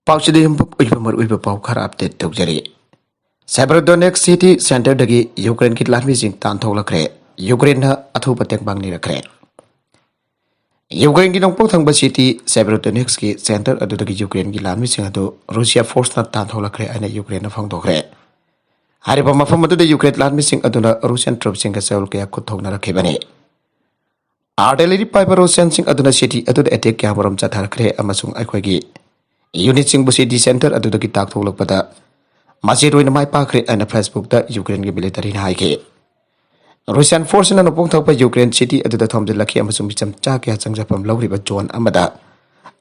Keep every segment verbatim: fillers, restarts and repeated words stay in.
ꯄꯥꯎꯁꯤꯗ ꯌꯨꯝꯐꯝ ꯑꯣꯏꯕ ꯃꯔꯨꯑꯣꯏꯕ ꯄꯥꯎ ꯈꯔ ꯑꯞꯗꯦꯠ ꯇꯧꯖꯔꯤ꯫ ꯁꯦꯕꯔꯣꯗꯣꯅꯦꯛꯁ ꯁꯤꯇꯤ ꯁꯦꯟꯇꯔꯗꯒꯤ ꯌꯨꯀ꯭ꯔꯦꯟꯒꯤ ꯂꯥꯟꯃꯤꯁꯤꯡ ꯇꯥꯟꯊꯣꯛꯂꯛꯈ꯭ꯔꯦ꯫ ꯌꯨꯀ꯭ꯔꯦꯟꯅ ꯑꯊꯨꯕ ꯇꯦꯡꯕꯥꯡ ꯅꯤꯔꯛꯈ꯭ꯔꯦ꯫ ꯌꯨꯀ꯭ꯔꯦꯟꯒꯤ ꯅꯣꯡꯄꯣꯛ ꯊꯪꯕ ꯁꯤꯇꯤ ꯁꯦꯕꯔꯣꯗꯣꯅꯦꯛꯁꯀꯤ ꯁꯦꯟꯇꯔ ꯑꯗꯨꯗꯒꯤ ꯌꯨꯀ꯭ꯔꯦꯟꯒꯤ ꯂꯥꯟꯃꯤꯁꯤꯡ ꯑꯗꯨ ꯔꯨꯁꯤꯌꯥ ꯐꯣꯔꯁꯅ ꯇꯥꯟꯊꯣꯛꯂꯛꯈ꯭ꯔꯦ ꯍꯥꯏꯅ ꯌꯨꯀ꯭ꯔꯦꯟꯅ ꯐꯣꯡꯗꯣꯛꯈ꯭ꯔꯦ꯫ ꯍꯥꯏꯔꯤꯕ ꯃꯐꯝ ꯑꯗꯨꯗ ꯌꯨꯀ꯭ꯔꯦꯟ ꯂꯥꯟꯃꯤꯁꯤꯡ ꯑꯗꯨꯅ ꯔꯨꯁꯤꯌꯥꯟ ꯇ꯭ꯔꯨꯞꯁꯤꯡꯒ ꯆꯌꯣꯜ ꯀꯌꯥ ꯈꯨꯠꯊꯣꯛꯅꯔꯛꯈꯤꯕꯅꯤ꯫ ꯑꯥꯔꯇꯤꯂꯔꯤ ꯄꯥꯏꯕ ꯔꯨꯁꯤꯌꯥꯟꯁꯤꯡ ꯑꯗꯨꯅ ꯁꯤꯇꯤ ꯑꯗꯨꯗ ꯑꯦꯇꯦꯛ ꯀꯌꯥꯃꯔꯨꯝ ꯆꯠꯊꯔꯛꯈ꯭ꯔꯦ ꯑꯃꯁꯨꯡ ꯑꯩꯈꯣꯏꯒꯤ ꯌꯨꯅꯤꯠꯁꯤꯡꯕꯨ ꯁꯤꯇꯤ ꯁꯦꯟꯇꯔ ꯑꯗꯨꯗꯒꯤ ꯇꯥꯛꯊꯣꯛꯂꯛꯄꯗ ꯃꯆꯦꯠ ꯑꯣꯏꯅ ꯃꯥꯏ ꯄꯥꯛꯈ꯭ꯔꯦ ꯍꯥꯏꯅ ꯐꯦꯁꯕꯨꯛꯇ ꯌꯨꯀ꯭ꯔꯦꯟꯒꯤ ꯃꯤꯂꯤꯇꯔꯤꯅ ꯍꯥꯏꯈꯤ꯫ ꯔꯨꯁꯤꯌꯥꯟ ꯐꯣꯔꯁꯁꯤꯅ ꯅꯣꯡꯄꯣꯛ ꯊꯪꯕ ꯌꯨꯀ꯭ꯔꯦꯟ ꯁꯤꯇꯤ ꯑꯗꯨꯗ ꯊꯣꯝꯖꯤꯜꯂꯛꯈꯤ ꯑꯃꯁꯨꯡ ꯃꯤꯆꯝ ꯆꯥ ꯀꯌꯥ ꯆꯪꯖꯐꯝ ꯂꯧꯔꯤꯕ ꯖꯣꯟ ꯑꯃꯗ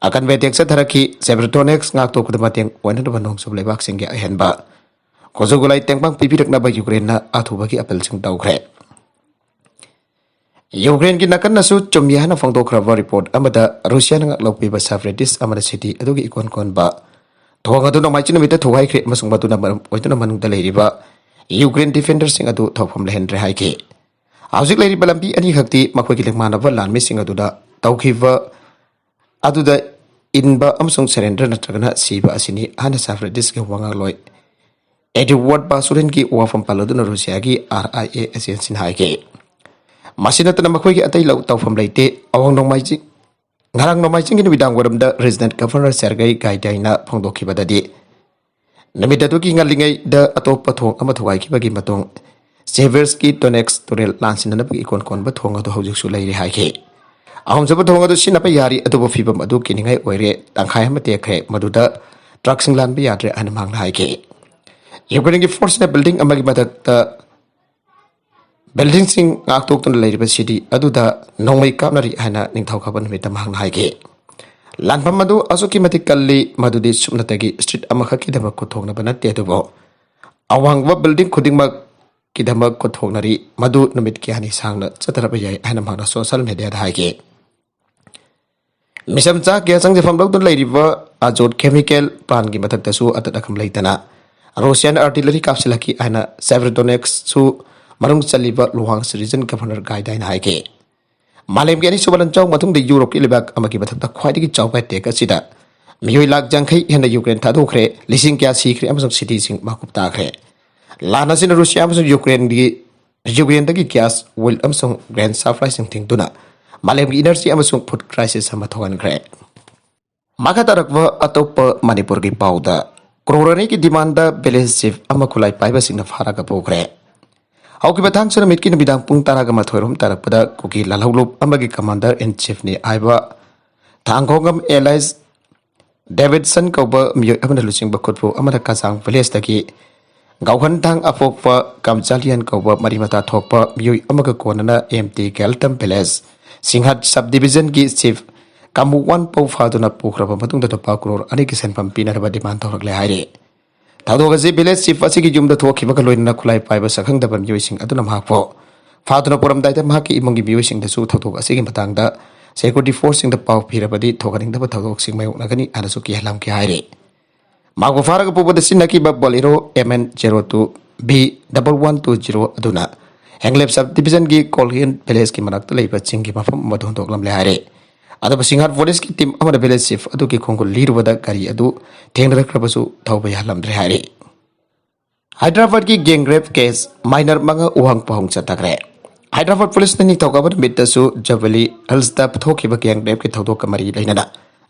ꯑꯀꯟꯕ ꯑꯦꯇꯦꯛ ꯆꯠꯊꯔꯛꯈꯤ꯫ ꯁꯦꯕꯔꯇꯣꯅꯦꯛꯁ ꯉꯥꯛꯊꯣꯛꯄꯗ ꯃꯇꯦꯡ ꯑꯣꯏꯅꯅꯕ ꯅꯣꯡꯆꯨꯞ ꯂꯩꯕꯥꯛꯁꯤꯡꯒꯤ ꯑꯍꯦꯟꯕ ꯈꯨꯠꯁꯨ ꯈꯨꯠꯂꯥꯏ ꯇꯦꯡꯕꯥꯡ ꯄꯤꯕꯤꯔꯛꯅꯕ ꯌꯨꯀ꯭ꯔꯦꯟꯅ ꯑꯊꯨꯕꯒꯤ ꯑꯄꯤꯜꯁꯤꯡ ꯇꯧꯈ꯭ꯔꯦ꯫ ꯌꯨꯀ꯭ꯔꯦꯟꯒꯤ ꯅꯥꯀꯟꯅꯁꯨ ꯆꯨꯝꯃꯤ ꯍꯥꯏꯅ ꯐꯣꯡꯗꯣꯛꯈ꯭ꯔꯕ ꯔꯤꯄꯣꯔꯠ ꯑꯃꯗ ꯔꯨꯁꯤꯌꯥꯅ ꯉꯥꯛꯂꯧꯄꯤꯕ ꯁꯦꯄꯔꯦꯇꯤꯁ ꯑꯃꯅ ꯁꯤꯇꯤ ꯑꯗꯨꯒꯤ ꯏꯀꯣꯟ ꯀꯣꯟꯕ ꯊꯣꯡ ꯑꯗꯨ ꯅꯣꯡꯃꯥꯏꯖꯤꯡ ꯅꯨꯃꯤꯠꯇ ꯊꯨꯒꯥꯏꯈ꯭ꯔꯦ ꯑꯃꯁꯨꯡ ꯃꯗꯨꯅ ꯃꯔꯝ ꯑꯣꯏꯗꯨꯅ ꯃꯅꯨꯡꯗ ꯂꯩꯔꯤꯕ ꯌꯨꯀ꯭ꯔꯦꯟ ꯗꯤꯐꯦꯟꯗꯔꯁꯤꯡ ꯑꯗꯨ ꯊꯧꯐꯝ ꯂꯩꯍꯟꯗ꯭ꯔꯦ ꯍꯥꯏꯈꯤ꯫ ꯍꯧꯖꯤꯛ ꯂꯩꯔꯤꯕ ꯂꯝꯕꯤ ꯑꯅꯤꯈꯛꯇꯤ ꯃꯈꯣꯏꯒꯤ ꯂꯦꯡꯃꯥꯟꯅꯕ ꯂꯥꯟꯃꯤꯁꯤꯡ ꯑꯗꯨꯗ ꯇꯧꯈꯤꯕ ꯑꯗꯨꯗ ꯏꯟꯕ ꯑꯃꯁꯨꯡ ꯁꯔꯦꯟꯗꯔ ꯅꯠꯇ꯭ꯔꯒꯅ ꯁꯤꯕ ꯑꯁꯤꯅꯤ ꯍꯥꯏꯅ ꯁꯦꯄꯔꯦꯇꯤꯁꯀꯤ ꯋꯥꯉꯥꯡꯂꯣꯏ ꯑꯦꯗꯋꯥꯔꯗ ꯕꯥꯁꯨꯔꯤꯟꯒꯤ ꯋꯥꯐꯝ ꯄꯜꯂꯗꯨꯅ ꯔꯨꯁꯤꯌꯥꯒꯤ ꯑꯥꯔ ꯑꯥꯏ ꯑꯦ ꯑꯦꯖꯦꯟꯁꯤꯅ ꯍꯥꯏꯈꯤ꯫ ꯃꯁꯤ ꯅꯠꯇꯅ ꯃꯈꯣꯏꯒꯤ ꯑꯇꯩ ꯂꯧ ꯇꯧꯐꯝ ꯂꯩꯇꯦ꯫ ꯑꯋꯥꯡ ꯅꯣꯡꯃꯥꯏꯖꯤꯡ ꯉꯔꯥꯡ ꯅꯣꯡꯃꯥꯏꯖꯤꯡꯒꯤ ꯅꯨꯃꯤꯗꯥꯡ ꯋꯥꯏꯔꯝꯗ ꯔꯦꯖꯤꯗꯦꯟꯠ ꯒꯚꯔꯅꯔ ꯁꯦꯔꯒꯩ ꯒꯥꯏꯗꯥꯏꯅ ꯐꯣꯡꯗꯣꯛꯈꯤꯕꯗꯗꯤ, ꯅꯨꯃꯤꯠ ꯑꯗꯨꯒꯤ ꯉꯜꯂꯤꯉꯩꯗ ꯑꯇꯣꯞꯄ ꯊꯣꯡ ꯑꯃ ꯊꯨꯒꯥꯏꯈꯤꯕꯒꯤ ꯃꯇꯨꯡ ꯁꯦꯚꯔꯁꯀꯤ ꯗꯣꯅꯦꯛꯁ ꯇꯨꯔꯦꯜ ꯂꯥꯟꯁꯤꯟꯅꯅꯕꯒꯤ ꯏꯀꯣꯟ ꯀꯣꯟꯕ ꯊꯣꯡ ꯑꯗꯨ ꯍꯧꯖꯤꯛꯁꯨ ꯂꯩꯔꯤ ꯍꯥꯏꯈꯤ꯫ ꯑꯍꯨꯝꯁꯨꯕ ꯊꯣꯡ ꯑꯗꯨ ꯁꯤꯖꯤꯟꯅꯕ ꯌꯥꯔꯤ, ꯑꯗꯨꯕꯨ ꯐꯤꯕꯝ ꯑꯗꯨ ꯀꯤꯅꯤꯡꯉꯥꯏ ꯑꯣꯏꯔꯦ꯫ ꯇꯪꯈꯥꯏ ꯑꯃ ꯇꯦꯛꯈ꯭ꯔꯦ, ꯃꯗꯨꯗ ꯇ꯭ꯔꯛꯁꯤꯡ ꯂꯥꯟꯕ ꯌꯥꯗ꯭ꯔꯦ ꯍꯥꯏꯅ ꯃꯍꯥꯛꯅ ꯍꯥꯏꯈꯤ꯫ ꯌꯨꯀ꯭ꯔꯦꯟꯒꯤ ꯐꯣꯔꯁꯅ ꯕꯤꯜꯗꯤꯡ ꯑꯃꯒꯤ ꯃꯊꯛꯇ ꯕꯤꯜꯗꯤꯡꯁꯤꯡ ꯉꯥꯛꯊꯣꯛꯇꯨꯅ ꯂꯩꯔꯤꯕ ꯁꯤꯇꯤ ꯑꯗꯨꯗ ꯅꯣꯡꯃꯩ ꯀꯥꯞꯅꯔꯤ ꯍꯥꯏꯅ ꯅꯤꯡꯊꯧꯀꯥꯕ ꯅꯨꯃꯤꯠꯇ ꯃꯍꯥꯛꯅ ꯍꯥꯏꯈꯤ꯫ ꯂꯥꯟꯐꯝ ꯑꯗꯨ ꯑꯁꯨꯛꯀꯤ ꯃꯇꯤꯛ ꯀꯜꯂꯤ, ꯃꯗꯨꯗꯤ ꯁꯨꯞꯅꯇꯒꯤ ꯁ꯭ꯇ꯭ꯔꯤꯠ ꯑꯃꯈꯛꯀꯤꯗꯃꯛ ꯈꯨꯠꯊꯣꯛꯅꯕ ꯅꯠꯇꯦ, ꯑꯗꯨꯕꯨ ꯑꯋꯥꯡꯕ ꯕꯤꯜꯗꯤꯡ ꯈꯨꯗꯤꯡꯃꯛꯀꯤꯗꯃꯛ ꯈꯨꯠꯊꯣꯛꯅꯔꯤ, ꯃꯗꯨ ꯅꯨꯃꯤꯠ ꯀꯌꯥꯅꯤ ꯁꯥꯡꯅ ꯆꯠꯊꯔꯛꯄ ꯌꯥꯏ ꯍꯥꯏꯅ ꯃꯍꯥꯛꯅ ꯁꯣꯁꯤꯌꯦꯜ ꯃꯦꯗꯤꯌꯥꯗ ꯍꯥꯏꯈꯤ꯫ ꯃꯤꯆꯝ ꯆꯥ ꯀꯌꯥ ꯆꯪꯖꯐꯝ ꯂꯧꯗꯨꯅ ꯂꯩꯔꯤꯕ ꯑꯖꯣꯠ ꯀꯦꯃꯤꯀꯦꯜ ꯄ꯭ꯂꯥꯟꯒꯤ ꯃꯊꯛꯇꯁꯨ ꯑꯇꯠ ꯑꯈꯝ ꯂꯩꯇꯅ ꯔꯨꯁꯤꯌꯥꯟ ꯑꯥꯔꯇꯤꯂꯔꯤ ꯀꯥꯞꯁꯤꯜꯂꯛꯈꯤ ꯍꯥꯏꯅ ꯁꯦꯕꯔꯗꯣꯅꯦꯛꯁꯁꯨ ꯃꯅꯨꯡ ꯆꯜꯂꯤꯕ ꯂꯨꯍꯥꯟꯁ ꯔꯤꯖꯟ ꯒꯚꯔꯅꯔ ꯒꯥꯏꯗꯥꯏꯅ ꯍꯥꯏꯈꯤ꯫ ꯃꯥꯂꯦꯝꯒꯤ ꯑꯅꯤꯁꯨꯕ ꯂꯥꯟꯖꯥꯎ ꯃꯇꯨꯡꯗ ꯌꯨꯔꯣꯞꯀꯤ ꯂꯩꯕꯥꯛ ꯑꯃꯒꯤ ꯃꯊꯛꯇ ꯈ꯭ꯋꯥꯏꯗꯒꯤ ꯆꯥꯎꯕ ꯑꯦꯇꯦꯛ ꯑꯁꯤꯗ ꯃꯤꯑꯣꯏ ꯂꯥꯈ ꯌꯥꯡꯈꯩ ꯍꯦꯟꯅ ꯌꯨꯀ꯭ꯔꯦꯟ ꯊꯥꯗꯣꯛꯈ꯭ꯔꯦ, ꯂꯤꯁꯤꯡ ꯀꯌꯥ ꯁꯤꯈ꯭ꯔꯦ ꯑꯃꯁꯨꯡ ꯁꯤꯇꯤꯁꯤꯡ ꯃꯥꯡꯍꯨꯞ ꯇꯥꯈ꯭ꯔꯦ꯫ ꯂꯥꯟ ꯑꯁꯤꯅ ꯔꯨꯁꯤꯌꯥ ꯑꯃꯁꯨꯡ ꯌꯨꯀ꯭ꯔꯦꯟꯒꯤ, ꯌꯨꯀ꯭ꯔꯦꯟꯗꯒꯤ ꯒ꯭ꯌꯥꯁ, ꯑꯣꯏꯜ ꯑꯃꯁꯨꯡ ꯒ꯭ꯔꯦꯟ ꯁꯄ꯭ꯂꯥꯏꯁꯤꯡ ꯊꯤꯡꯗꯨꯅ ꯃꯥꯂꯦꯝꯒꯤ ꯏꯅꯔꯖꯤ ꯑꯃꯁꯨꯡ ꯐꯨꯗ ꯀ꯭ꯔꯥꯏꯁꯤꯁ ꯑꯃ ꯊꯣꯛꯍꯟꯈ꯭ꯔꯦ꯫ ꯃꯈꯥ ꯇꯥꯔꯛꯄ ꯑꯇꯣꯞꯄ ꯃꯅꯤꯄꯨꯔꯒꯤ ꯄꯥꯎꯗ, ꯀ꯭ꯔꯣꯔ ꯑꯅꯤꯒꯤ ꯗꯤꯃꯥꯟꯗ ꯚꯤꯂꯦꯖ ꯆꯤꯐ ꯑꯃ ꯈꯨꯠꯂꯥꯏ ꯄꯥꯏꯕꯁꯤꯡꯅ ꯐꯥꯔꯒ ꯄꯨꯈ꯭ꯔꯦ꯫ ꯍꯧꯈꯤꯕ ꯊꯥꯡꯖ ꯅꯨꯃꯤꯠꯀꯤ ꯅꯨꯃꯤꯗꯥꯡ ꯄꯨꯡ ꯇꯔꯥꯒ ꯃꯥꯊꯣꯏ ꯔꯣꯝ ꯇꯥꯔꯛꯄꯗ ꯀꯨꯀꯤ ꯂꯥꯜꯍꯧꯂꯨꯞ ꯑꯃꯒꯤ ꯀꯃꯥꯟꯗꯔ ꯏꯟ ꯆꯤꯐꯅꯤ ꯍꯥꯏꯕ ꯊꯥꯡꯒꯣꯡꯉꯝ ꯑꯦꯂꯥꯏꯁ ꯗꯦꯕꯤꯠꯁꯟ ꯀꯧꯕ ꯃꯤꯑꯣꯏ ꯑꯃꯅ ꯂꯨꯆꯤꯡꯕ ꯈꯨꯠꯄꯨ ꯑꯃꯅ ꯀꯆꯥꯡ ꯚꯤꯂꯦꯖꯇꯒꯤ ꯒꯧꯍꯟꯊꯥꯡ ꯑꯄꯣꯛꯄ ꯀꯝꯆꯥꯂꯤꯌꯥꯟ ꯀꯧꯕ ꯃꯔꯤ ꯃꯇꯥ ꯊꯣꯛꯄ ꯃꯤꯑꯣꯏ ꯑꯃꯒ ꯀꯣꯟꯅꯅ M T Geltam village Singhat sub ꯗꯤꯕꯤꯖꯟꯒꯤ ꯆꯤꯐ ꯀꯥꯃꯨꯋꯥꯟ ꯄꯧ ꯐꯥꯗꯨꯅ ꯄꯨꯈ꯭ꯔꯕ ꯃꯇꯨꯡꯗ ꯂꯨꯄꯥ ꯀ꯭ꯔꯣꯔ ꯑꯅꯤꯒꯤ ꯁꯦꯟꯐꯝ ꯄꯤꯅꯅꯕ ꯗꯤꯃꯥꯟ ꯇꯧꯔꯛꯂꯦ ꯍꯥꯏꯔꯤ꯫ ꯊꯧꯗꯣꯛ ꯑꯁꯤ ꯚꯤꯂꯦꯖ ꯆꯤꯐ ꯑꯁꯤꯒꯤ ꯌꯨꯝꯗ ꯊꯣꯛꯈꯤꯕꯒ ꯂꯣꯏꯅꯅ ꯈꯨꯠꯂꯥꯏ ꯄꯥꯏꯕ ꯁꯛꯈꯪꯗꯕ ꯃꯤꯑꯣꯏꯁꯤꯡ ꯑꯗꯨꯅ ꯃꯍꯥꯛꯄꯨ ꯐꯥꯗꯨꯅ ꯄꯨꯔꯝꯗꯥꯏꯗ ꯃꯍꯥꯛꯀꯤ ꯏꯃꯨꯡꯒꯤ ꯃꯤꯑꯣꯏꯁꯤꯡꯗꯁꯨ ꯊꯧꯗꯣꯛ ꯑꯁꯤꯒꯤ ꯃꯇꯥꯡꯗ ꯁꯦꯀ꯭ꯌꯨꯔꯤꯇꯤ ꯐꯣꯔꯁꯁꯤꯡꯗ ꯄꯥꯎ ꯄꯤꯔꯕꯗꯤ ꯊꯣꯛꯍꯟꯅꯤꯡꯗꯕ ꯊꯧꯗꯣꯛꯁꯤꯡ ꯃꯥꯌꯣꯛꯅꯒꯅꯤ ꯍꯥꯏꯅꯁꯨ ꯀꯤꯍꯜꯂꯝꯈꯤ ꯍꯥꯏꯔꯤ꯫ ꯃꯍꯥꯛꯄꯨ ꯐꯥꯔꯒ ꯄꯨꯕꯗ ꯁꯤꯖꯤꯟꯅꯈꯤꯕ Bolero M N zero two B double one two zero ꯑꯗꯨꯅ ꯍꯦꯡꯂꯦꯞ ꯁꯕ ꯗꯤꯕꯤꯖꯟꯒꯤ ꯀꯣꯜꯍꯦꯟ ꯚꯤꯂꯦꯖꯀꯤ ꯃꯅꯥꯛꯇ ꯂꯩꯕ ꯆꯤꯡꯒꯤ ꯃꯐꯝ ꯑꯃꯗ ꯍꯨꯟꯗꯣꯛꯂꯝꯂꯦ ꯍꯥꯏꯔꯦ꯫ ꯑꯗꯨꯕꯨ ꯁꯤꯡꯍꯥꯠ ꯐꯣꯔꯦꯁꯀꯤ ꯇꯤꯝ ꯑꯃꯅ ꯚꯤꯂꯦꯖ ꯆꯤꯐ ꯑꯗꯨꯒꯤ ꯈꯣꯡꯒꯨꯜ ꯂꯤꯔꯨꯕꯗ ꯒꯥꯔꯤ ꯑꯗꯨ ꯊꯦꯡꯅꯔꯛꯈ꯭ꯔꯕꯁꯨ ꯊꯧꯕ ꯌꯥꯍꯜꯂꯝꯗ꯭ꯔꯦ ꯍꯥꯏꯔꯤ꯫ ꯍꯥꯏꯗ꯭ꯔꯕꯥꯗꯀꯤ ꯒꯦꯡ ꯔꯦꯞ ꯀꯦꯁ, ꯃꯥꯏꯅꯔ ꯃꯉꯥ ꯎꯍꯪ ꯄꯨꯍꯪ ꯆꯠꯊꯈ꯭ꯔꯦ꯫ ꯍꯥꯏꯗ꯭ꯔꯕꯥꯗ ꯄꯨꯂꯤꯁꯅ ꯅꯤꯡꯊꯧꯀꯥꯕ ꯅꯨꯃꯤꯠꯇꯁꯨ ꯖꯨꯕꯤꯂꯤ ꯍꯤꯜꯁꯇ ꯊꯣꯛꯈꯤꯕ ꯒꯦꯡ ꯔꯦꯞꯀꯤ ꯊꯧꯗꯣꯛꯀ ꯃꯔꯤ ꯂꯩꯅꯅ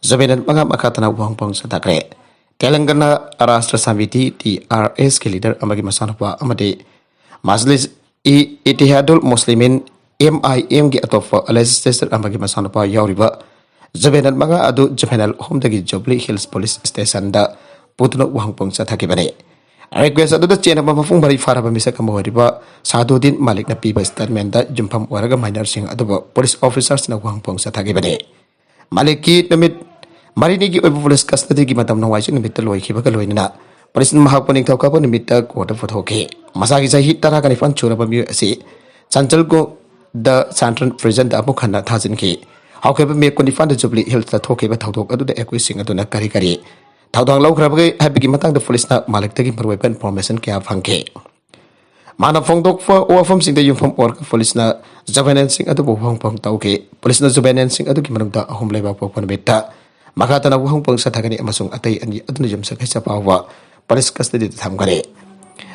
ꯖꯨꯕꯦꯅꯦꯜ ꯃꯉꯥ ꯃꯈꯥ ꯇꯥꯅ ꯎꯍꯪ ꯄꯨꯍꯪ ꯆꯠꯊꯈ꯭ꯔꯦ꯫ ꯇꯦꯂꯪꯒꯅꯥ Rashtra samiti, T R ꯑꯦꯁꯀꯤ leader ꯑꯃꯒꯤ ꯃꯆꯥꯅꯨꯄꯥ ꯑꯃꯗꯤ ꯃꯖꯂꯤꯁ ꯏ ꯏꯇꯤꯍꯥꯗꯨꯜ ꯃꯨꯁꯂꯤꯃꯤꯟ, ꯑꯦꯝ ꯑꯥꯏ ꯑꯦꯝꯒꯤ ꯑꯇꯣꯞꯄ ꯂꯦꯖꯤꯁꯂꯦꯇꯔ ꯑꯃꯒꯤ ꯃꯆꯥꯅꯨꯄꯥ ꯌꯥꯎꯔꯤꯕ ꯖꯨꯕꯦꯅꯦꯜ ꯃꯉꯥ ꯑꯗꯨ ꯖꯨꯕꯦꯅꯦꯜ ꯑꯍꯨꯝꯗꯒꯤ ꯖꯨꯕꯂꯤ ꯍꯤꯜꯁ ꯄꯨꯂꯤꯁ ꯁ꯭ꯇꯦꯁꯟꯗ ꯄꯨꯗꯨꯅ ꯋꯥꯍꯪ ꯄꯨꯍꯪ ꯆꯠꯊꯈꯤꯕꯅꯤ꯫ ꯔꯤꯀ꯭ꯋꯦꯁ ꯑꯗꯨꯗ ꯆꯦꯟꯅꯕ ꯃꯄꯨꯡ ꯃꯔꯩ ꯐꯥꯔꯕ ꯃꯤꯁꯛ ꯑꯃ ꯑꯣꯏꯔꯤꯕ ꯁꯥꯗꯨꯗꯤꯟ ꯃꯥꯂꯤꯛꯅ ꯄꯤꯕ ꯁ꯭ꯇꯦꯠꯃꯦꯟꯗ ꯌꯨꯝꯐꯝ ꯑꯣꯏꯔꯒ ꯃꯥꯏꯅꯔꯁꯤꯡ ꯑꯗꯨꯕꯨ ꯄꯨꯂꯤꯁ ꯑꯣꯐꯤꯁꯥꯔꯁꯤꯡꯅ ꯋꯥꯍꯪ ꯄꯨꯍꯪ ꯆꯠꯊꯈꯤꯕꯅꯤ꯫ ꯃꯥꯂꯤꯛꯀꯤ ꯅꯨꯃꯤꯠ ꯃꯔꯤꯅꯤꯒꯤ ꯑꯣꯏꯕ ꯄꯨꯂꯤꯁ ꯀꯁꯇꯗꯤꯒꯤ ꯃꯇꯝ ꯅꯣꯡꯃꯥꯏꯖꯤꯡ ꯅꯨꯃꯤꯠꯇ ꯂꯣꯏꯈꯤꯕꯒ ꯂꯣꯏꯅꯅ ꯄꯨꯂꯤꯁꯅ ꯃꯍꯥꯛꯄꯨ ꯅꯤꯡꯊꯧꯀꯥꯕ ꯅꯨꯃꯤꯠꯇ ꯀꯣꯔꯠꯇ ꯄꯨꯊꯣꯛꯈꯤ꯫ ꯃꯁꯥꯒꯤ ꯆꯍꯤ ꯇꯔꯥꯒ ꯅꯤꯄꯥꯟ ꯁꯨꯔꯕ ꯃꯤꯑꯣꯏ ꯑꯁꯤ ꯆꯥꯟꯆꯜꯒꯣꯗ ꯁꯦꯟꯇ꯭ꯔꯦꯜ ꯄ꯭ꯔꯤꯖꯟꯗ ꯑꯃꯨꯛ ꯍꯟꯅ ꯊꯥꯖꯤꯟꯈꯤ꯫ ꯍꯧꯈꯤꯕ ꯃꯦ ꯀꯨꯟꯅꯤꯄꯥꯟꯗ ꯖꯨꯕꯂꯤ ꯍꯤꯜꯁꯇ ꯊꯣꯛꯈꯤꯕ ꯊꯧꯗꯣꯛ ꯑꯗꯨꯗ ꯑꯦꯀ꯭ꯌꯨꯁꯁꯤꯡ ꯑꯗꯨꯅ ꯀꯔꯤ ꯀꯔꯤ ꯊꯧꯗꯥꯡ ꯂꯧꯈ꯭ꯔꯕꯒꯦ ꯍꯥꯏꯕꯒꯤ ꯃꯇꯥꯡꯗ ꯄꯨꯂꯤꯁꯅ ꯃꯥꯂꯤꯛꯇꯒꯤ ꯃꯔꯨꯑꯣꯏꯕ ꯏꯟꯐꯣꯔꯃꯦꯁꯟ ꯀꯌꯥ ꯐꯪꯈꯤ꯫ ꯃꯥꯅ ꯐꯣꯡꯗꯣꯛꯄ ꯋꯥꯐꯝꯁꯤꯡꯗ ꯌꯨꯝꯐꯝ ꯑꯣꯏꯔꯒ ꯄꯨꯂꯤꯁꯅ ꯖꯨꯕꯦꯅꯦꯜꯁꯤꯡ ꯑꯗꯨꯕꯨ ꯋꯥꯍꯪ ꯄꯨꯍꯪ ꯇꯧꯈꯤ꯫ ꯄꯨꯂꯤꯁꯅ ꯖꯨꯕꯦꯅꯦꯜꯁꯤꯡ ꯑꯗꯨꯒꯤ ꯃꯅꯨꯡꯗ ꯑꯍꯨꯝ ꯂꯩꯕꯥꯛ ꯄꯣꯛꯄ ꯅꯨꯃꯤꯠꯇ ꯃꯈꯥ ꯇꯥꯅ ꯋꯥꯍꯪ ꯄꯥꯎ ꯆꯠꯊꯒꯅꯤ ꯑꯃꯁꯨꯡ ꯑꯇꯩ ꯑꯅꯤ ꯑꯗꯨꯅ ꯌꯨꯝꯁꯀꯩꯁ ꯐꯥꯎꯕ ꯄꯨꯂꯤꯁ ꯀꯁꯇꯗꯤꯗ ꯊꯝꯒꯅꯤ꯫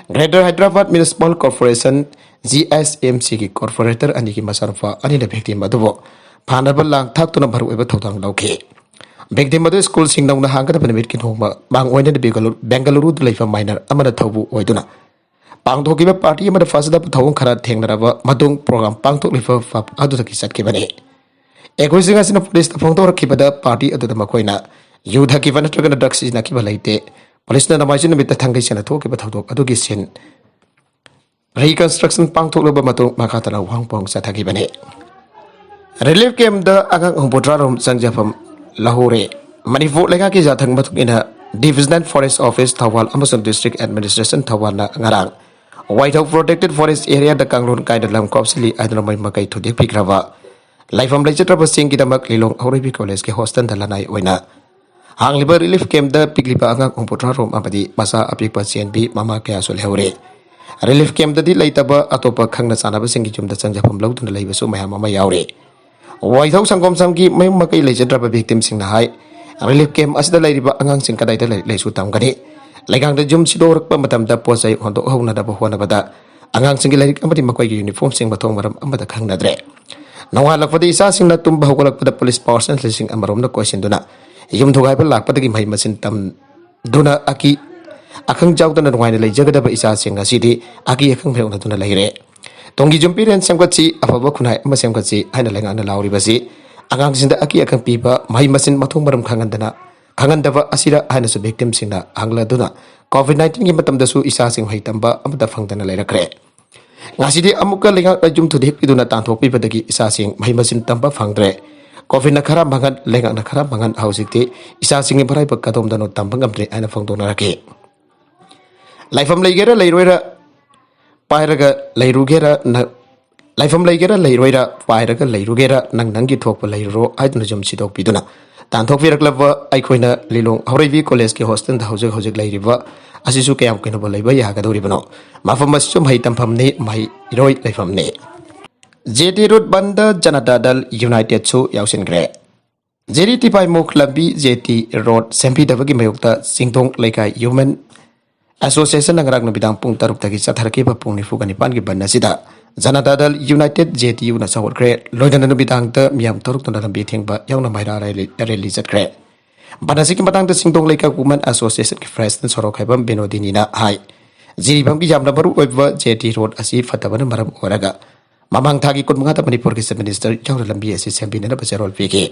Greater Hyderabad Municipal Corporation, G S M C ꯒꯤ corporator ꯑꯅꯤꯒꯤ ꯃꯆꯥꯅꯨꯄꯥ ꯑꯅꯤꯅ victim ꯑꯗꯨꯕꯨ ꯐꯥꯅꯕ ꯂꯥꯡ ꯊꯥꯛꯇꯨꯅ ꯃꯔꯨꯑꯣꯏꯕ ꯊꯧꯗꯥꯡ ꯂꯧꯈꯤ꯫ Victim ꯑꯗꯨ ꯁ꯭ꯀꯨꯜꯁꯤꯡ ꯅꯧꯅ ꯍꯥꯡꯒꯗꯕ ꯅꯨꯃꯤꯠꯀꯤ ꯅꯣꯡꯃ ꯃꯥꯡ ꯑꯣꯏꯅꯅ ꯕꯦꯡꯒꯂꯨ-, ꯕꯦꯡꯒꯂꯨꯔꯨꯗ ꯂꯩꯕ minor ꯑꯃꯅ ꯊꯧꯕꯨ ꯑꯣꯏꯗꯨꯅ ꯄꯥꯡꯊꯣꯛꯈꯤꯕ party ꯑꯃꯗ ꯐꯖꯗꯕ ꯊꯧꯑꯣꯡ ꯈꯔ ꯊꯦꯡꯅꯔꯕ ꯃꯇꯨꯡ program ꯄꯥꯡꯊꯣꯛꯂꯤꯕ ꯄꯕ ꯑꯗꯨꯗꯒꯤ ꯆꯠꯈꯤꯕꯅꯤ꯫ ꯑꯩꯈꯣꯏꯁꯤꯡ ꯑꯁꯤꯅ ꯄꯨꯂꯤꯁꯇ ꯐꯣꯡꯗꯣꯔꯛꯈꯤꯕꯗ party ꯑꯗꯨꯗ ꯃꯈꯣꯏꯅ ꯌꯨ ꯊꯛꯈꯤꯕ ꯅꯠꯇ꯭ꯔꯒꯅ drug ꯁꯤꯖꯤꯟꯅꯈꯤꯕ ꯂꯩꯇꯦ꯫ ꯄꯨꯂꯤꯁꯅ ꯅꯣꯡꯃꯥꯏꯖꯤꯡ ꯅꯨꯃꯤꯠꯇ ꯊꯥꯡꯒꯩ ꯁꯦꯡꯅ ꯊꯣꯛꯈꯤꯕ ꯊꯧꯗꯣꯛ ꯑꯗꯨꯒꯤ scene reconstruction ꯄꯥꯡꯊꯣꯛꯂꯕ ꯃꯇꯨꯡ ꯃꯈꯥ ꯇꯥꯅ ꯋꯥꯍꯪ ꯄꯥꯎ ꯆꯠꯊꯈꯤꯕꯅꯤ꯫ Relief campꯇ ꯑꯉꯥꯡ ꯍꯨꯝꯐꯨꯇꯔꯥ ꯔꯣꯝ ꯆꯪꯖꯐꯝ ꯂꯧꯍꯧꯔꯦ꯫ ꯃꯅꯤꯄꯨꯔ ꯂꯩꯉꯥꯛꯀꯤ ꯌꯥꯊꯪ ꯃꯇꯨꯡ ꯏꯟꯅ Divisional Forest Office ꯊꯧꯕꯥꯜ ꯑꯃꯁꯨꯡ District Administration ꯊꯧꯕꯥꯜꯅ ꯉꯔꯥꯡ ꯋꯥꯏꯊꯧ Protected Forest Areaꯗ ꯀꯥꯡꯂꯣꯟ ꯀꯥꯏꯅ ꯂꯝ ꯀꯥꯎꯁꯤꯜꯂꯤ ꯍꯥꯏꯗꯨꯅ ꯃꯌꯨꯝ ꯃꯀꯩ ꯊꯨꯗꯦꯛꯄꯤꯈ꯭ꯔꯕ ꯂꯩꯐꯝ ꯂꯩꯖꯗ꯭ꯔꯕꯁꯤꯡꯒꯤꯗꯃꯛ ꯂꯤꯂꯣꯡ ꯍꯧꯔꯩꯕꯤ Collegeꯀꯤ hostelꯗ ꯂꯅꯥꯏ ꯑꯣꯏꯅ ꯍꯥꯡꯂꯤꯕ relief campꯇ ꯄꯤꯛꯂꯤꯕ ꯑꯉꯥꯡ ꯍꯨꯝꯐꯨꯇꯔꯥ ꯔꯣꯝ ꯑꯃꯗꯤ ꯃꯆꯥ ꯑꯄꯤꯛꯄ ꯆꯦꯟꯕꯤ ꯃꯃꯥ ꯀꯌꯥꯁꯨ ꯂꯩꯍꯧꯔꯦ꯫ Relief campꯇꯗꯤ ꯂꯩꯇꯕ ꯑꯇꯣꯞꯄ ꯈꯪꯅ ꯆꯥꯟꯅꯕꯁꯤꯡꯒꯤ ꯌꯨꯝꯗ ꯆꯪꯖꯐꯝ ꯂꯧꯗꯨꯅ ꯂꯩꯕꯁꯨ ꯃꯌꯥꯝ ꯑꯃ ꯌꯥꯎꯔꯤ꯫ ꯋꯥꯏꯊꯧ ꯁꯪꯒꯣꯝ ꯁꯝꯒꯤ ꯃꯌꯨꯝ ꯃꯀꯩ ꯂꯩꯖꯗ꯭ꯔꯕ victimꯁꯤꯡꯅ ꯍꯥꯏ, relief camp ꯑꯁꯤꯗ ꯂꯩꯔꯤꯕ ꯑꯉꯥꯡꯁꯤꯡ ꯀꯗꯥꯏꯗ ꯂꯥꯏꯔꯤꯛ ꯂꯥꯏꯁꯨ ꯇꯝꯒꯅꯤ? ꯂꯩꯉꯥꯛꯅ ꯌꯨꯝ ꯁꯤꯗꯣꯔꯛꯄ ꯃꯇꯝꯗ ꯄꯣꯠ ꯆꯩ ꯍꯣꯟꯗꯣꯛꯍꯧꯅꯅꯕ ꯍꯣꯠꯅꯕꯗ ꯑꯉꯥꯡꯁꯤꯡꯒꯤ ꯂꯥꯏꯔꯤꯛ ꯑꯃꯗꯤ ꯃꯈꯣꯏꯒꯤ uniformꯁꯤꯡ ꯃꯊꯣꯡ ꯃꯔꯝ ꯑꯃꯠꯇ ꯈꯪꯅꯗ꯭ꯔꯦ꯫ ꯅꯣꯡꯉꯥꯜꯂꯛꯄꯗ ꯏꯆꯥꯁꯤꯡꯅ ꯇꯨꯝꯕ ꯍꯧꯒꯠꯂꯛꯄꯗ ꯄꯨꯂꯤꯁ personnelꯁꯤꯡ ꯑꯃꯔꯣꯝꯅ ꯀꯣꯏꯁꯤꯟꯗꯨꯅ ꯌꯨꯝ ꯊꯨꯒꯥꯏꯕ ꯂꯥꯛꯄꯗꯒꯤ ꯃꯍꯩ ꯃꯁꯤꯡ ꯇꯝꯗꯨꯅ ꯑꯀꯤ ꯑꯈꯪ ꯌꯥꯎꯗꯅ ꯅꯨꯡꯉꯥꯏꯅ ꯂꯩꯖꯒꯗꯕ ꯏꯆꯥꯁꯤꯡ ꯑꯁꯤꯗꯤ ꯑꯀꯤ ꯑꯈꯪ ꯃꯥꯌꯣꯛꯅꯗꯨꯅ ꯂꯩꯔꯦ꯫ ꯇꯨꯡꯒꯤ ꯌꯨꯝꯕꯤꯔꯦꯟ ꯁꯦꯝꯒꯠꯁꯤ, ꯑꯐꯕ ꯈꯨꯟꯅꯥꯏ ꯑꯃ ꯁꯦꯝꯒꯠꯁꯤ ꯍꯥꯏꯅ ꯂꯩꯉꯥꯛꯅ ꯂꯥꯎꯔꯤꯕꯁꯤ ꯑꯉꯥꯡꯁꯤꯡꯗ ꯑꯀꯤ ꯑꯈꯪ ꯄꯤꯕ, ꯃꯍꯩ ꯃꯁꯤꯡ ꯃꯊꯣꯡ ꯃꯔꯝ ꯈꯪꯍꯟꯗꯅ, ꯈꯪꯍꯟꯗꯕ ꯑꯁꯤꯔ ꯍꯥꯏꯅꯁꯨ victimꯁꯤꯡꯅ ꯍꯪꯂꯗꯨꯅ COVID nineteenꯒꯤ ꯃꯇꯝꯗꯁꯨ ꯏꯆꯥꯁꯤꯡ ꯃꯍꯩ ꯇꯝꯕ ꯑꯃꯠꯇ ꯐꯪꯗꯅ ꯂꯩꯔꯛꯈ꯭ꯔꯦ꯫ ꯉꯁꯤꯗꯤ ꯑꯃꯨꯛꯀ ꯂꯩꯉꯥꯛꯅ ꯌꯨꯝ ꯊꯨꯗꯦꯛꯄꯤꯗꯨꯅ ꯇꯥꯟꯊꯣꯛꯄꯤꯕꯗꯒꯤ ꯏꯆꯥꯁꯤꯡ ꯃꯍꯩ ꯃꯁꯤꯡ ꯇꯝꯕ ꯐꯪꯗ꯭ꯔꯦ꯫ COVIDꯅ ꯈꯔ ꯃꯥꯡꯍꯟ, ꯂꯩꯉꯥꯛꯅ ꯈꯔ ꯃꯥꯡꯍꯟ, ꯍꯧꯖꯤꯛꯇꯤ ꯏꯆꯥꯁꯤꯡꯒꯤ ꯃꯔꯥꯏꯕꯛ ꯀꯗꯣꯝꯗꯅꯣ ꯇꯝꯕ ꯉꯝꯗ꯭ꯔꯦ ꯍꯥꯏꯅ ꯐꯣꯡꯗꯣꯛꯅꯔꯛꯈꯤ꯫ ꯂꯥꯏꯐꯝ ꯂꯩꯒꯦꯔꯥ ꯂꯩꯔꯣꯏꯔꯥ, ꯄꯥꯏꯔꯒ ꯂꯩꯔꯨꯒꯦꯔꯥ ꯅ-, ꯂꯥꯏꯐꯝ ꯂꯩꯒꯦꯔꯥ ꯂꯩꯔꯣꯏꯔꯥ, ꯄꯥꯏꯔꯒ ꯂꯩꯔꯨꯒꯦꯔꯥ, ꯅꯪ ꯅꯪꯒꯤ ꯊꯣꯛꯄ ꯂꯩꯔꯨꯔꯣ ꯍꯥꯏꯗꯨꯅ ꯌꯨꯝ ꯁꯤꯗꯣꯛꯄꯤꯗꯨꯅ ꯇꯥꯟꯊꯣꯛꯄꯤꯔꯛꯂꯕ ꯑꯩꯈꯣꯏꯅ ꯂꯤꯂꯣꯡ ꯍꯧꯔꯩꯕꯤ Collegeꯀꯤ hostelꯗ ꯍꯧꯖꯤꯛ ꯍꯧꯖꯤꯛ ꯂꯩꯔꯤꯕ ꯑꯁꯤꯁꯨ ꯀꯌꯥꯝ ꯀꯨꯏꯅꯕꯨ ꯂꯩꯕ ꯌꯥꯒꯗꯧꯔꯤꯕꯅꯣ? ꯃꯐꯝ ꯑꯁꯤꯁꯨ ꯃꯍꯩ ꯇꯝꯐꯝꯅꯤ, ꯃꯍꯩꯔꯣꯏ ꯂꯩꯐꯝꯅꯤ꯫ JT Road ꯕꯟꯗ ꯖꯅꯇꯥ ꯗꯜ Unitedꯁꯨ ꯌꯥꯎꯁꯤꯟꯈ꯭ꯔꯦ꯫ ꯖꯤꯔꯤ ꯇꯤꯄꯥꯏꯃꯨꯈ ꯂꯝꯕꯤ, ꯖꯦ ꯇꯤ ꯔꯣꯗ ꯁꯦꯝꯕꯤꯗꯕꯒꯤ ꯃꯥꯌꯣꯛꯇ ꯆꯤꯡꯗꯣꯡ ꯂꯩꯀꯥꯏ ꯌꯨꯃꯦꯟ ꯑꯦꯁꯣꯁꯤꯌꯦꯁꯟꯅ ꯉꯔꯥꯡ ꯅꯨꯃꯤꯗꯥꯡ ꯄꯨꯡ ꯇꯔꯨꯛꯇꯒꯤ ꯆꯠꯊꯔꯛꯈꯤꯕ ꯄꯨꯡ ꯅꯤꯐꯨꯒ ꯅꯤꯄꯥꯟꯒꯤ ꯕꯟ ꯑꯁꯤꯗ ꯖꯅꯇꯥ ꯗꯜ ꯌꯨꯅꯥꯏꯇꯦꯗ, ꯖꯦ ꯇꯤ ꯌꯨꯅ ꯁꯧꯒꯠꯈ꯭ꯔꯦ꯫ ꯂꯣꯏꯅꯅ ꯅꯨꯃꯤꯗꯥꯡꯗ ꯃꯤꯌꯥꯝ ꯇꯔꯨꯛꯇꯨꯅ ꯂꯝꯕꯤ ꯊꯤꯡꯕ ꯌꯥꯎꯅ ꯃꯩꯔꯥ ꯔꯦꯂꯤ, ꯔꯦꯂꯤ ꯆꯠꯈ꯭ꯔꯦ꯫ ꯕꯟ ꯑꯁꯤꯒꯤ ꯃꯇꯥꯡꯗ ꯆꯤꯡꯗꯣꯡ ꯂꯩꯀꯥꯏ ꯋꯨꯃꯦꯟ ꯑꯦꯁꯣꯁꯤꯌꯦꯁꯟꯒꯤ ꯄ꯭ꯔꯦꯁꯤꯗꯦꯟꯠ ꯁꯣꯔꯣꯛꯈꯥꯏꯕꯝ ꯕꯤꯅꯣꯗꯤꯅꯤꯅ ꯍꯥꯏ, ꯖꯤꯔꯤꯕꯥꯝꯒꯤ ꯌꯥꯝꯅ ꯃꯔꯨ ꯑꯣꯏꯕ ꯖꯦ ꯇꯤ ꯔꯣꯗ ꯑꯁꯤ ꯐꯠꯇꯕꯅ ꯃꯔꯝ ꯑꯣꯏꯔꯒ ꯃꯃꯥꯡ ꯊꯥꯒꯤ ꯀꯨꯟꯃꯉꯥꯗ ꯃꯅꯤꯄꯨꯔꯒꯤ ꯆꯤꯐ ꯃꯤꯅꯤꯁꯇꯔ ꯌꯥꯎꯅ ꯂꯝꯕꯤ ꯑꯁꯤ ꯁꯦꯝꯕꯤꯅꯅꯕ ꯆꯦꯔꯣꯜ ꯄꯤꯈꯤ꯫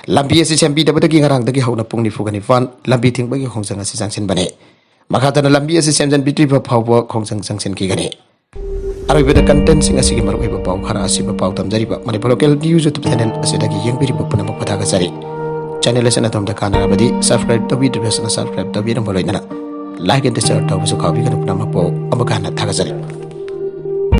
ꯂꯝꯕꯤ ꯑꯁꯤ ꯁꯦꯝꯕꯤꯗꯕꯗꯒꯤ ꯉꯔꯥꯡꯗꯒꯤ ꯍꯧꯅ ꯄꯨꯡ ꯅꯤꯐꯨꯒ ꯅꯤꯄꯥꯟ ꯂꯝꯕꯤ ꯊꯤꯡꯕꯒꯤ ꯈꯣꯡꯖꯪ ꯑꯁꯤ ꯆꯪꯁꯤꯟꯕꯅꯤ꯫ ꯃꯈꯥ ꯇꯥꯅ ꯂꯝꯕꯤ ꯑꯁꯤ ꯁꯦꯝꯖꯤꯟꯕꯤꯗ꯭ꯔꯤꯕ ꯐꯥꯎꯕ ꯈꯣꯡꯖꯪ ꯆꯪꯁꯤꯟꯈꯤꯒꯅꯤ꯫ ꯑꯔꯣꯏꯕꯗ ꯀꯟꯇꯦꯟꯠꯁꯤꯡ ꯑꯁꯤꯒꯤ ꯃꯔꯨꯑꯣꯏꯕ ꯄꯥꯎ ꯈꯔ ꯑꯁꯤꯕꯨ ꯄꯥꯎ ꯇꯝꯖꯔꯤꯕ Manipur local news YouTube channel ꯑꯁꯤꯗꯒꯤ ꯌꯦꯡꯕꯤꯔꯤꯕ ꯄꯨꯝꯅꯃꯛꯄꯨ ꯊꯥꯒꯠꯆꯔꯤ꯫ ꯆꯦꯅꯦꯜ ꯑꯁꯤꯅ ꯑꯗꯣꯝꯗ ꯀꯥꯟꯅꯔꯕꯗꯤ ꯁꯕꯁꯀ꯭ꯔꯥꯏꯕ ꯇꯧꯕꯤꯗ꯭ꯔꯤꯕꯁꯤꯅ ꯁꯕꯁꯀ꯭ꯔꯥꯏꯕ ꯇꯧꯕꯤꯔꯝꯕ ꯂꯣꯏꯅꯅ ꯂꯥꯏꯛ ꯑꯦꯟ ꯗꯤꯁꯂꯥꯏꯛ ꯇꯧꯕꯁꯨ ꯀꯥꯎꯕꯤꯒꯅꯨ꯫ ꯄꯨꯝꯅꯃꯛꯄꯨ ꯑꯃꯨꯛ ꯍꯟꯅ ꯊꯥꯒꯠꯆꯔꯤ꯫